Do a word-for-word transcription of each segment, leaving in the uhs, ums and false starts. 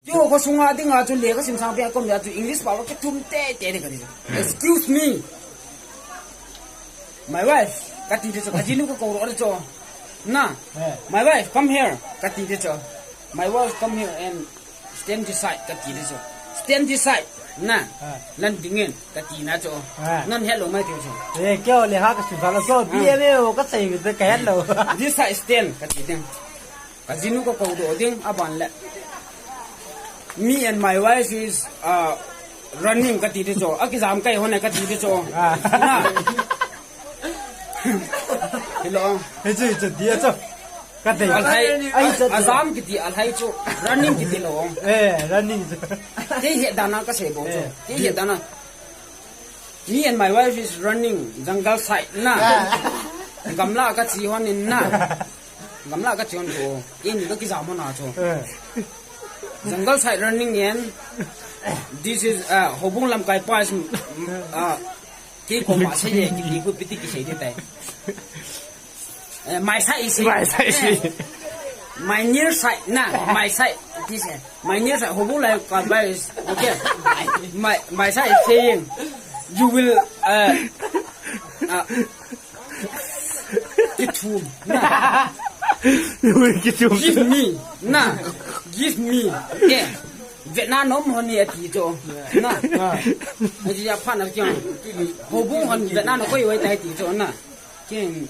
Yo, khosunga dinga chu lekha simsang pia kom ya chu English pao kithum tete ding kati chu. Excuse me. My wife, kati ding chu, kajinu kakou doh ding chu. Na, eh, my wife, come here, kati ding chu. My wife, come here and stand this side, kati ding chu. Stand this side, na, eh, nang dingin, kati na chu. Eh. Nang hello mai tiu chu. Eh, keo lekha kasimsang lou chu, ah, B M A o kasei, kahello. This side stand, kati ding. Kajinu kakou doh ding, aban le. Me and my wife is, uh, running kati ding chu. Akijam kahi hon e kati ding chu. Ah. Na. Hello. Hichu, hichu, dia chu. Kati. Alhai, ai, a, ajam kiti, alhai chu. Running kiti lou. Eh, running chu. Kei hetdan a kasei bou chu. Eh. Kei hetdan a. Me and my wife is running jungle side na. Ah. Gamla kache hon in na. Gamla kache hon chu. Keini kakijam hon a chu. Eh. Jungle side running and this is, uh, houbung lamkai pa is, uh, kei koma sei le, kiti khu piti kisei ding tai. Eh, my side is, my side is, eh, my near side, na, my side, this, eh, my near side, houbung lamkai pa is, okay. My, my side is saying, you will, uh, uh, kithum, na. You will kithum. Give me, na, give me, eh, vetna nom hon e ati chu, na. Ah. Ati a phat na kya, houbung hon vetna nakoi uve tai ati chu, na. Ken,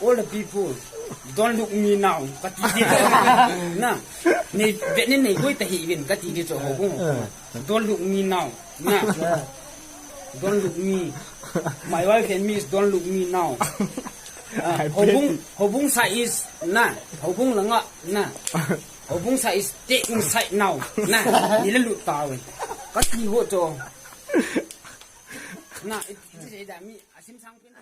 all the people, don't look me now. Kati ding chu. Na. Nei, vetnin nei koi tahih uvin, kati ding chu, houbung. Eh. Don't look me now. Na. Eh. Don't look me. My wife and me is don't look me now. Ah, houbung, houbung side is, na. Houbung langa, na. Houbung side is stay inside now. Na. Nei le lut tauve. Kati ho chu. Na, it, it is a mi, asimsang pen.